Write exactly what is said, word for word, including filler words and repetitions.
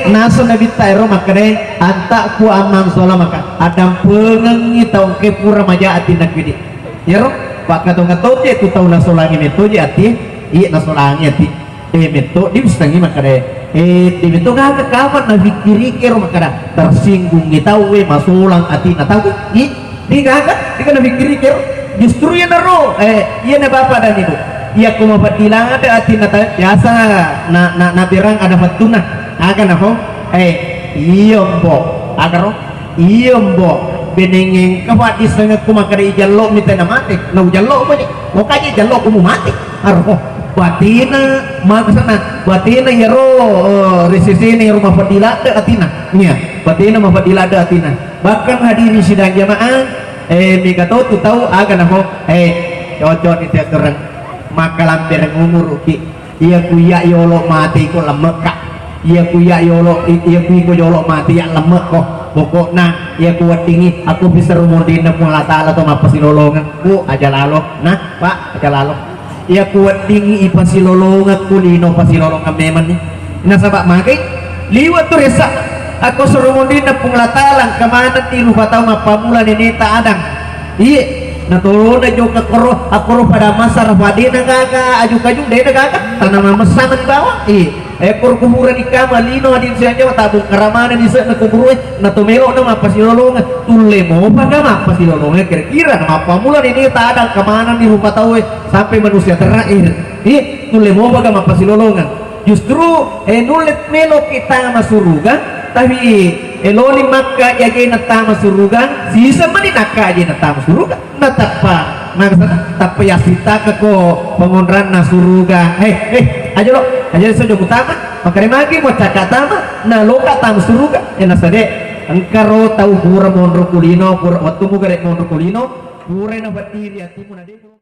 Naseng Nabitta ero makkedae, "Anta ku amang sola maka, addampengengngi tau engkae pura maja atinna ku idi." Iyaro, pakkatonga toje tu tau nasolangi mettoje ati, iya nasolangi ati. Eh, metto diwissengngi makkeda, eh, di metto gaga kapan nafikkiriki ero makkeda, tersinggungngi tauwe masolang atinna tau. Ih, di gaga, di kana nafikkiriki ero. Justru iyanaro, eh, iyana bapak dan ibu. Iya ko mapeddi ladde atinna tau, biasa na, na, naberang ada fattunna. Aga nako? Eh, iya mbo. Aga ro? Iya mbo, benengeng ka paddissengekku makkeda ijallo mi tena mate, na ujallo ko je, mo kaje jallo ko mu mate, aro batina, maksudna batina iyaro, eh, risisini ro mapeddi ladde atina, iya, batina mapeddi ladde atina, bahkan hadirin sidang jamaah, eh, mega to tu tau aga nako, eh, cocok ni teatereng, makkalampereng umuruki. Iya ku iya yolo mate iko lemmekka. Iya ku iya yolo, i-, iya ku iko yolo mate ya lemmekko. Pokokna iya ku weddingi aku bisa rumondinna Puang Allah Taala to mappasilolongeng. Ku aja lalo. Nah, Pak, aja lalo. Iya ku weddingi ipasilolongeng ku lino pasilolongeng memang ni. Nasaba magai liwa tu resa. Aku surumondinna Puang Allah Taala engka maneng di rupa tau mappamula neneta Adam. Iye, natolona jokka koro, akkoro pada masara padena gaga, aju-kaju dena gaga, tanah mamessa mani bawang. Iye, eh, koro kuburan ikama lino adin sianjawa tabung karamana di sana kuburue, nato melo na mappasilolongan, tulle mopa ga mappasilolongan kira-kira na mappamula ini tadang kemana di rumah tau, eh, sampai manusia terakhir. Iye, tulle mopa ga mappasilolongan. Justru, eh, nulle melo kita masuruga, tapi, eh, loni makka jagena tama suruga, sisa mani nakka jena tama suruga. Natappa, maksudna tappa yassitaka ko pengonranna suruga. Eh, eh, aja lo, aja so jom utama. Makare magi mo cakka tama, na loka tama suruga. Eh, nasade, engkaro tau pura monro kulino, pura wattu mu gare monro kulino, pura na berdiri atimu na de.